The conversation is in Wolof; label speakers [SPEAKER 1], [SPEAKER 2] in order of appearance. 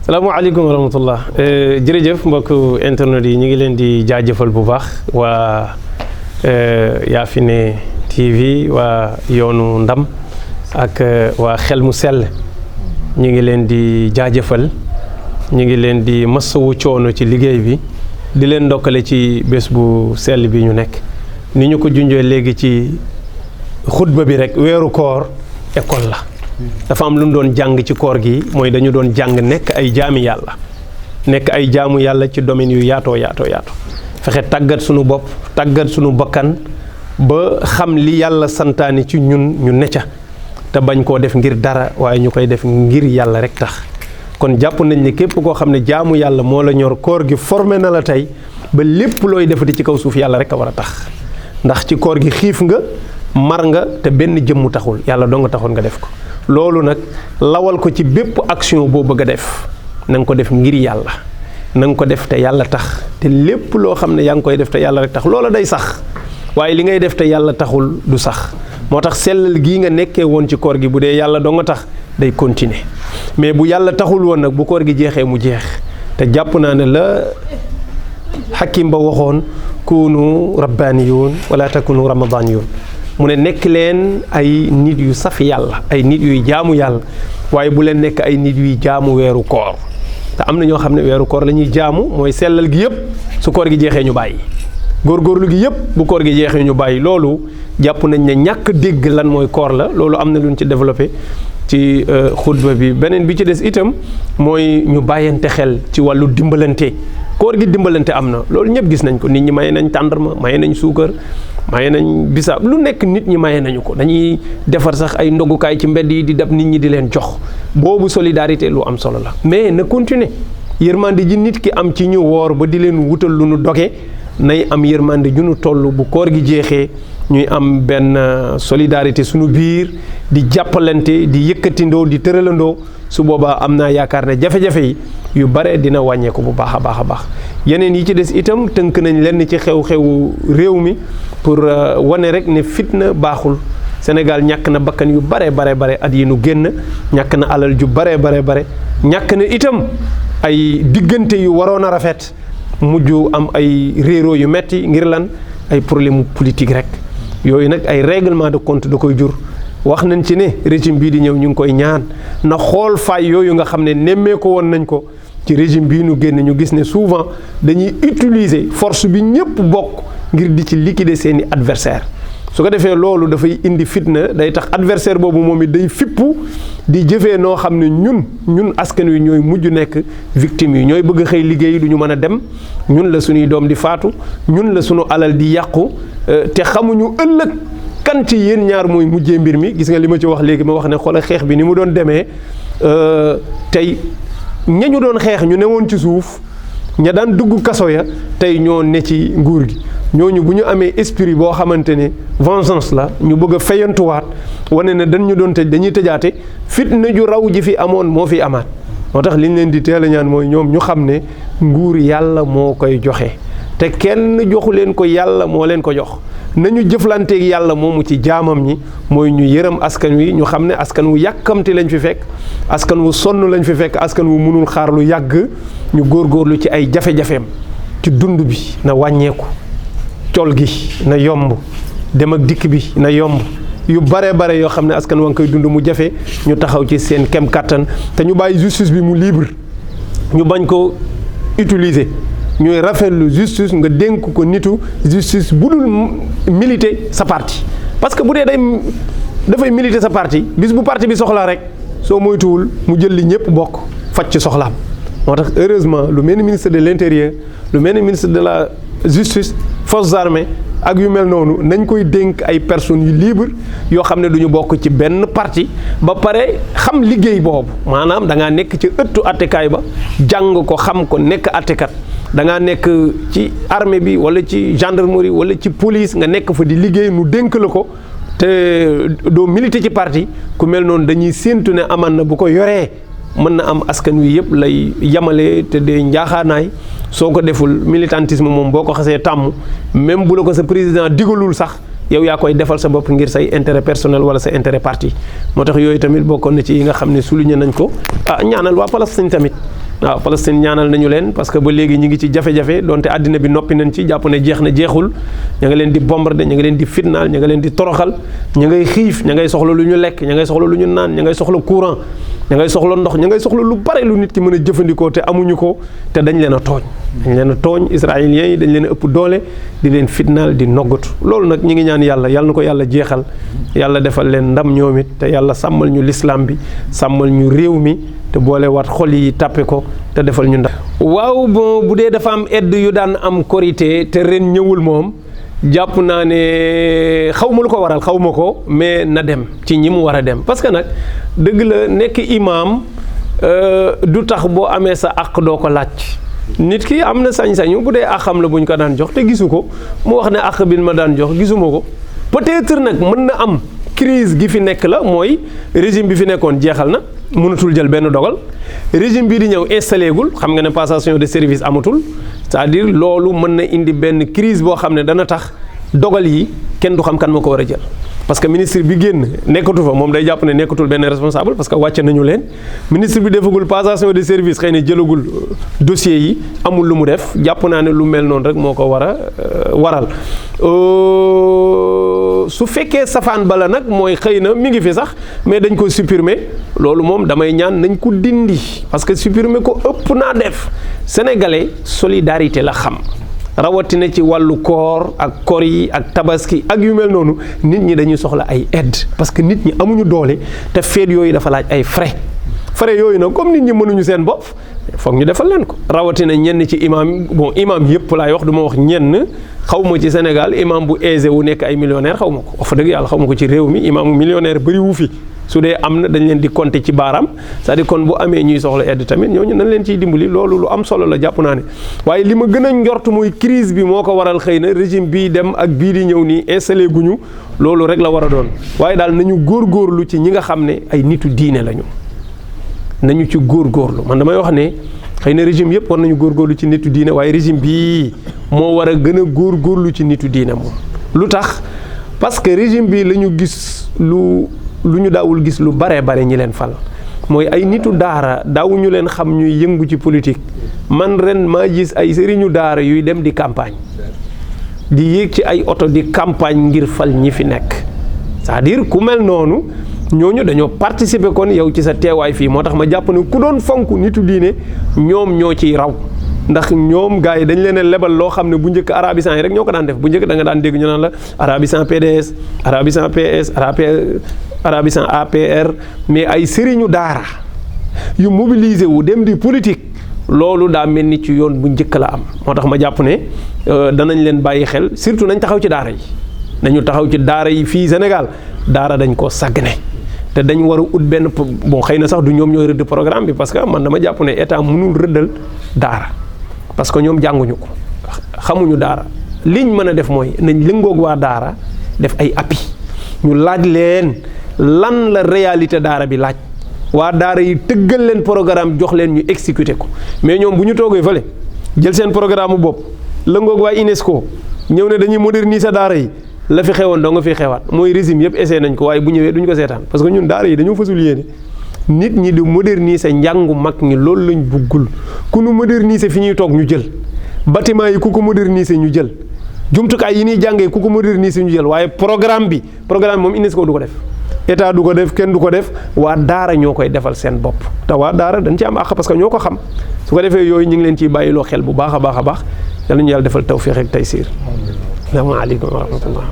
[SPEAKER 1] salaamaaleykum wa rahmatullah jërëjëf mbokk internet yi ñu ngi leen di jaajëfal bu baax waa Yafine TV waa yoonu ndam ak waa xel mu sell ñu ngi leen di jaajëfal ñu ngi leen di masawu coono ci liggéey bi di leen ndokkale ci bés bu sell bi ñu nekk ni ñu ko junjee léegi ci xutba bi rek weeru koor école la dafa am lu mu doon jàng ci koor gi mooy dañu doon jàng nekk ay jaami yàlla nekk ay jaamu yàlla ci domaine yu yaatoo fexe tàggat sunu bopp tàggat sunu bakkan ba xam li yàlla santaane ci ñun ñu necca te bañ koo def ngir dara waaye ñu koy def ngir yàlla rek tax kon jàpp nañ ne képp koo xam ne jaamu yàlla moo la ñor koor gi formé na la tey ba lépp looy defati ci kaw suuf yàlla rek a war a tax ndax ci koor gi xiif nga mar nga te benn jëmmu taxul yàlla doo nga taxoon nga def ko loolu nag lawal ko ci bépp action boo bëgg a def na nga ko def ngir yàlla na nga ko def te yàlla tax te lépp loo xam ne yaa ngi koy def te yàlla rek tax loola day sax waaye li ngay def te yàlla taxul du sax moo tax sellal gii nga nekkee woon ci koor gi bu dee yàlla doo nga tax day continuer mais bu yàlla taxul woon nag bu koor gi jeexee mu jeex te jàpp naa ne la Hakim ba waxoon kunu rabbaniyun wala takunu ramadaniyun mu ne nekk leen ay nit yu saf yàlla ay nit yuy jaamu yàlla waaye bu leen nekk ay nit yuy jaamu weeru koor te am na ñoo xam ne weeru koor la ñuy jaamu mooy sellal gi yëpp su koor gi jeexee ñu bàyyi góorgóorlu gi yëpp bu koor gi jeexee ñu bàyyi loolu jàpp nañ ne ñàkk dégg lan mooy koor la loolu am na lu ñu ci développé ci xutba bi beneen bi ci des itam mooy ñu bàyyante xel ci wàllu dimbalante koor gi dimbalante am na loolu ñëpp gis nañ ko nit ñi maye nañ tàndarma maye nañ suukar maye nañ bisaab lu nekk nit ñi maye nañu ko dañuy defar sax ay ndogukaay ci mbedd yi di dab nit ñi di leen jox boobu solidarité lu am solo la mais na continuer yërmande ji nit ki am ci ñu woor ba di leen wutal lu nu doge nay am yërmande ju nu toll bu koor gi jeexee ñuy am benn solidarité suñu biir di jàppalante di yëkkatindoo di tëralandoo su boobaa am naa yaakaar ne jafe-jafe yi yu bare dina wàññeeku bu baax a baax yeneen yi ci des itam tënk nañ lenn ci xew-xewu réew mi pour wane rek ne fitna baaxul Sénégal ñàkk na bakkan yu bare at yi nu génn ñàkk na alal ju bare ñàkk na itam ay diggante yu waroon a rafet mujj am ay réeroo yu metti ngir lan ay problème politique rek yooyu nag ay règlement de compte da koy jur wax nañ ci ne régime bii di ñëw ñu ngi koy ñaan na xool faay yooyu nga xam ne nemmee ko woon nañ ko ci régime bii nu génn ñu gis ne souvent dañuy utiliser force bi ñëpp bokk ngir di ci liquider seeni adversaire su ko defee loolu dafay indi fitna day tax adversaire boobu moom it day fippu di jëfee noo xam ne ñun askan wi ñooy mujj nekk victime yi ñooy bëgg a xëy liggéey du ñu mën a dem ñun la suñuy doom di faatu ñun la suñu alal di yàqu te xamuñu ëllëg kan ci yéen ñaar mooy mujjee mbir mi gis nga li ma ci wax léegi ma wax ne xoolal xeex bi ni mu doon demee tey ñañu doon xeex ñu newoon ci suuf ña daan dugg kaso ya tey ñoo ne ci nguur gi ñooñu bu ñu amee esprit boo xamante ne vengeance la ñu bëgg a fayantuwaat wane ne dañ ñu doon tëj dañuy tëjaate fitna ju raw ji fi amoon moo fi amaat moo tax liñ leen di teel a ñaan mooy ñoom ñu xam ne nguur yàlla moo koy joxe te kenn joxu leen ko yàlla moo leen ko jox nañu jëflanteeg yàlla moomu ci jaamam ñi mooy ñu yërëm askan wi ñu xam ne askan wu yàkkamti lañ fi fekk askan wu sonn lañ fi fekk askan wu mënul xaar lu yàgg ñu góorgóorlu ci ay jafe-jafeem ci dund bi na wàññeeku col gi na yomb dem ak dikk bi na yomb yu bare yoo xam ne askan wa nga koy dund mu jafe ñu taxaw ci seen kem kàttan te ñu bàyyi justice bi mu libre ñu bañ ko utiliser ñooy rafetlu justice nga dénk ko nitu justice bu dul militer sa parti parce que bu dee dafay militer sa parti bis bu parti bi soxlaa rek soo moytuwul mu jël li ñëpp bokk faj ci soxlaam moo tax heureusement lu mel ni ministre de l'intérieur lu mel ni ministre de la justice forces armées ak yu mel noonu nañ koy dénk ay personnes yu libre yoo xam ne du ñu bokk ci benn parti ba pare xam liggéey boobu maanaam da ngaa nekk ci ëttu attekaay ba jàng ko xam ko nekk attekat da ngaa nekk ci armée bi wala ci gendarmerie wala ci police nga nekk fa di liggéey nu dénk la ko te doo militer ci parti ku mel noonu dañuy séentu ne aman na bu ko yoree mën na am askan wi yëpp lay yamale te dee njaaxaanaay soo ko deful militantisme moom boo ko xasee tàmm même bu la ko sa président digalul sax yow yaa koy defal sa bopp ngir say intérêt personnel wala sa intérêt parti moo tax yooyu tamit bokkoon na ci yi nga xam ne souligné nañ ko ñaanal waa Palestine tamit waaw Palestine ñaanal nañu leen parce que ba léegi ñi ngi ci jafe-jafe donte àddina bi noppi nañ ci jàpp ne jeex na jeexul ña nga leen di bombarder ña nga leen di fitnaal ña nga leen di toroxal ña ngay xiif ña ngay soxla lu ñu lekk ña ngay soxla lu ñu naan ña ngay soxla courant ña ngay soxla ndox ña ngay soxla lu bare lu nit ki mën a jëfandikoo te amuñu ko te dañ leen a tooñ israéliens yi dañ leen a ëpp doole di leen fitnaal di noggatu loolu nag ñi ngi ñaan yàlla na ko yàlla jeexal yàlla defal leen ndam ñoom it te yàlla sàmmal ñu l'islam bi sàmmal ñu réew mi te boole waat xol yi tàppe ko te defal ñu ndam. waaw bon bu dee dafa am aide yu daan am korité te ren ñëwul moom jàpp naa ne xaw ma lu ko waral xaw ma ko mais na dem ci ñi mu war a dem parce que nag dëgg la nekk imaam du tax boo amee sa àq doo ko laaj. nit ki am na sañ-sañu bu dee àqam la bu ñu ko daan jox te gisu ko mu wax ne àq bi ma daan jox gisuma ko peut-être nag mën na am crise gi fi nekk la mooy régime bi fi nekkoon jeexal na mënatul jël benn dogal régime bii di ñëw installé gul xam nga ne passation de service amatul c'est-à-dire loolu mën na indi benn crise boo xam ne dana tax dogal yi kenn du xam kan moo ko war a jël parce que ministre bi génn nekkatu fa moom day jàpp ne nekkatul benn responsable parce que wàcce nañu leen ministre bi defagul passation de service xëy na jëlagul dossier yi amul lu mu def jàpp naa ne lu mel noonu rek moo ko war a waral su fekkee safaan bala nag mooy xëy na mi ngi fi sax mais dañ ko supprimer loolu moom damay ñaan nañ ko dindi parce que supprimer ko ëpp naa def sénégalais solidarité la xam rawatina ci wàllu koor ak kor yi ak tabaski ak yu mel noonu nit ñi dañuy soxla ay aide parce que nit ñi amuñu doole te feet yooyu dafa laaj ay frais yooyu nag comme nit ñi mënuñu seen bopp foog ñu defal leen ko rawatina ñenn ci imam imam yëpp laay wax du ma wax ñenn xaw ma ci Sénégal imam bu aisé wu nekk ay millionnaire xaw ma ko wax dëgg yàlla xaw ma ko ci réew mi imam millionnaire bëri wu fi su dee am na dañ leen di compter ci baaraam c'est-à-dire kon bu amee ñuy soxla aide tamit ñooñu nañ leen ciy dimbali loolu lu am solo la jàpp naa ne waaye li ma gën a njort muy crise bi moo ko waral xëy na régime bii dem ak bii di ñëw nii installé guñu loolu rek la war a doon waaye daal nañu góorgóorlu ci ñi nga xam ne ay nitu diine lañu nañu ci góorgóorlu man damay wax ne xëy na régime yëpp war nañu góorgóorlu ci nitu diine waaye régime bii moo war a gën a góorgóorlu ci nitu diine moom lu tax parce que régime bi la ñu gis lu ñu daawul gis lu bare ñi leen fal mooy ay nitu daara daawuñu leen xam ñuy yëngu ci politique man ren maa gis ay sëriñu daara yuy dem di campagne di yéeg ci ay oto di campagne ngir fal ñi fi nekk c'est-à-dire ku mel noonu ñooñu dañoo participer kon yow ci sa teewaay fii moo tax ma jàpp ne ku doon fonk nitu diine ñoom ñoo ciy raw ndax ñoom gars yi dañ leen a lebal loo xam ne bu njëkk arabisant yi rek ñoo ko daan def bu njëkk da nga daan dégg ñu naan la arabisant PDS arabisant PS arabisant APR mais ay sëriñu daara yu mobilisé wu dem di politique loolu daa mel ni ci yoon bu njëkk la am moo tax ma jàpp ne danañ leen bàyyi xel surtout nañ taxaw ci daara yi nañu taxaw ci daara yi fii Sénégal daara dañ koo sàggane te dañ war a ut benn bon xëy na sax du ñoom ñooy rëdd programme bi parce que man dama jàpp ne état mënul rëddal daara parce que ñoom jànguñu ko xamuñu daara liñ mën a def mooy nañ lëngoog waa daara def ay appui ñu laaj leen lan la réalité daara bi laaj waa daara yi tëggal leen programme jox leen ñu exécuter ko mais ñoom bu ñu toogee fële jël seen programme bopp lëngoog waa UNESCO ñëw ne dañuy moderniser daara yi la fi xewoon doo nga fi xewaat mooy régime yëpp essayé nañ ko waaye bu ñëwee duñ ko seetaan parce que ñun daara yi dañoo fasul yéene nit ñi di moderniser njàngu mag ñi loolu lañ buggul ku nu moderniser fi ñuy toog ñu jël bâtiment yi ku ko moderniser ñu jël jumtukaay yi ñuy jàngee ku ko moderniser ñu jël waaye programme bi moom UNESCO du ko def état du ko def kenn du ko def waa daara ñoo koy defal seen bopp te waa daara dañ ci am àq parce que ñoo ko xam su ko defee yooyu ñu ngi leen ciy bàyyiloo xel bu baax a baax a baax yal nañu yàlla defal tawfiq ak taysiir. Asalaamaaleykum wa rahmatullah.